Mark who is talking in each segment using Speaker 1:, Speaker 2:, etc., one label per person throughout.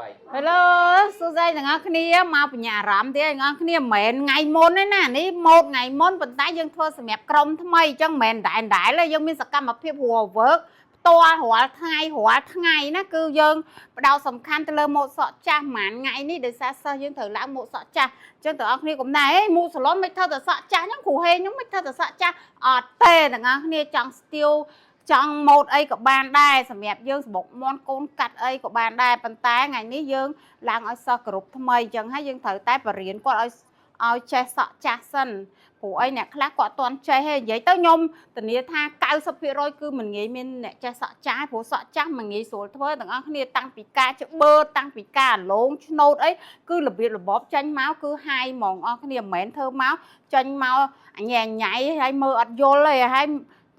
Speaker 1: បាយ
Speaker 2: Hello សួស្តីទាំងអស់គ្នាមកបញ្ញាអារម្មណ៍ទៀតទាំងអស់គ្នាមិនមែនថ្ងៃមុនទេណានេះម៉ូតថ្ងៃមុនប៉ុន្តែយើងធ្វើសម្រាប់ក្រុមថ្មីអញ្ចឹងមិនមែនតែដែរទេយើងមានសកម្មភាពរាល់ work ផ្ទាល់រាល់ថ្ងៃរាល់ថ្ងៃណាគឺយើងផ្ដោតសំខាន់ទៅលើម៉ូតសក់ចាស់ប្រហែលថ្ងៃនេះដោយសារសិស្សយើងត្រូវឡើងម៉ូតសក់ចាស់អញ្ចឹងទាំងអស់គ្នាកុំណែម៉ូតសាឡុនមិនធ្វើតែសក់ចាស់ហ្នឹងគ្រូហេងខ្ញុំមិនធ្វើតែសក់ចាស់អត់ទេទាំងអស់គ្នាចង់ស្ទាវចង់ម៉ូតអីក៏បានដែរសម្រាប់យើងសបុកមន់កូនកាត់អីក៏បានដែរប៉ុន្តែថ្ងៃនេះយើងឡើងឲ្យសិស្សគ្រប់ថ្មីអញ្ចឹងហើយយើងត្រូវតែបរៀនគាត់ឲ្យចេះសក់ចាស់សិនព្រោះអីអ្នកខ្លះគាត់អត់ទាន់ចេះទេនិយាយទៅខ្ញុំធានាថា90%គឺមិនងាយមានអ្នកចេះសក់ចាស់ព្រោះសក់ចាស់មិនងាយស្រួលធ្វើទាំងអស់គ្នាតាំងពីការច្បឺតតាំងពីការលងឆ្នោតអីគឺរបៀបរបបចេញមកគឺហាយហ្មងអស់គ្នាមិនមែនធ្វើមកចេញមកអញញ៉ៃហើយមើលអត់យល់ទេហើយ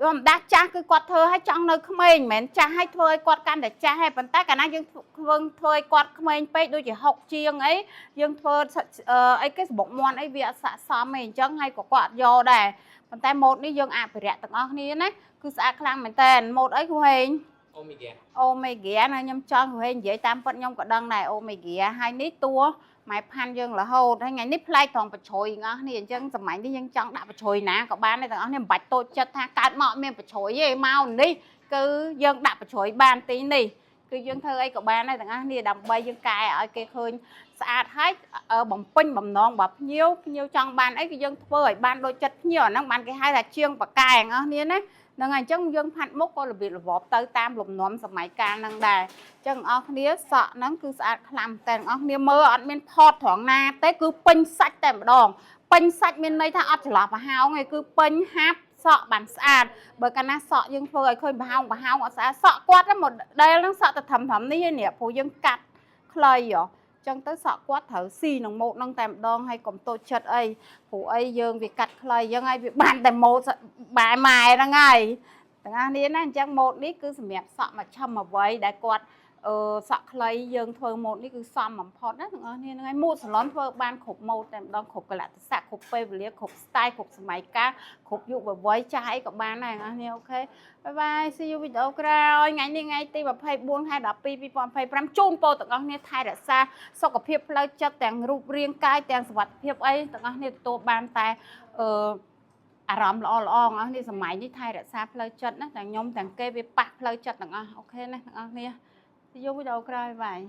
Speaker 2: ធម្មតាចាស់គឺគាត់ធ្វើឲ្យចង់នៅក្មេងមិនមែនចាស់ឲ្យធ្វើឲ្យគាត់កាន់តែចាស់ទេប៉ុន្តែកាលណាយើងធ្វើធ្វើឲ្យគាត់ក្មេងពេកដូចជាហុកជាងអីយើងធ្វើអីគេសបុកមន់អីវាអត់ស័ក្តិសមទេអញ្ចឹងហើយក៏គាត់អត់យកដែរប៉ុន្តែម៉ូតនេះយើងអភិរក្សទាំងអស់គ្នាណាគឺស្អាតខ្លាំងមែនតើម៉ូតអីគ្រូហេង
Speaker 1: អូមីហ្គា
Speaker 2: អូមេហ្គាណាខ្ញុំចង់គ្រូហេងនិយាយតាមពិតខ្ញុំក៏ដឹងដែរអូមេហ្គាហើយនេះតួម៉ែផាន់យើងរហូតហើយថ្ងៃនេះប្លែកត្រង់បញ្ជ្រុយទាំងអស់គ្នាអញ្ចឹងសម័យនេះយើងចង់ដាក់បញ្ជ្រុយណាក៏បានដែរទាំងអស់គ្នាមិនបាច់តូចចិត្តថាកើតមកអត់មានបញ្ជ្រុយទេមកនេះគឺយើងដាក់បញ្ជ្រុយបានទីនេះគឺយើងធ្វើអីក៏បានដែរទាំងអស់គ្នាដើម្បីយើងកែឲ្យគេឃើញស្អាតហើយបំពេញបំណងរបស់ភ្ញៀវភ្ញៀវចង់បានអីគឺយើងធ្វើឲ្យបានដូចចិត្តភ្ញៀវអាហ្នឹងបានគេហៅថាជាងបកែទាំងអស់គ្នាណាហ្នឹងហើយអញ្ចឹងយើងផាត់មុខក៏របៀបរបបទៅតាមលំនាំសម័យកាលហ្នឹងដែរអញ្ចឹងអស់គ្នាសក់ហ្នឹងគឺស្អាតខ្លាំងតែអស់គ្នាមើលអត់មានផតត្រង់ណាទេគឺពេញសាច់តែម្ដងពេញសាច់មានន័យថាអត់ចន្លោះប្រហោងទេគឺពេញហាប់សក់បានស្អាតបើកាលណាសក់យើងធ្វើឲ្យឃើញប្រហោងប្រហោងអត់ស្អាតសក់គាត់ហ្នឹង model ហ្នឹងសក់តែត្រឹមត្រឹមនេះឯនេះព្រោះយើងកាត់ខ្លីហ៎ចឹងទៅសក់គាត់ត្រូវស៊ីនឹងម៉ូតហ្នឹងតែម្ដងហើយកុំតូចចិត្តអីព្រោះអីយើងវាកាត់ខ្លីចឹងហើយវាបានតែម៉ូតបែម៉ែហ្នឹងហើយទាំងអស់នេះណាអញ្ចឹងម៉ូតនេះគឺសម្រាប់សក់មួយឆឹមអ្វីដែលគាត់អឺសក់ខ្លីយើងធ្វើម៉ូតនេះគឺសមបំផុតណាទាំងអស់នេះហ្នឹងហើយម៉ូតសាឡនធ្វើបានគ្រប់ម៉ូតតែម្ដងគ្រប់កលៈទេសៈគ្រប់ពេលវេលាគ្រប់ style គ្រប់សម័យកាលគ្រប់យុវវ័យចាស់អីក៏បានដែរទាំងអស់នេះOK bye bye see you វីដេអូក្រោយថ្ងៃនេះថ្ងៃទី24ខែ12 2025ជូនពរទាំងអស់គ្នាថែរក្សាសុខភាពផ្លូវចិត្តទាំងរូបរាងកាយទាំងសុវត្ថិភាពអីទាំងអស់គ្នាទទួលបានតែអឺអារម្មណ៍ល្អល្អទាំងអស់នេះសម័យនេះថែរក្សាផ្លូវចិត្តណាទាំងខ្ញុំទាំងគេវាប៉ះផ្លូវចិត្តទាំងអស់OK ណាទាំងអស់គ្នា see you វីដេអូក្រោយ bye.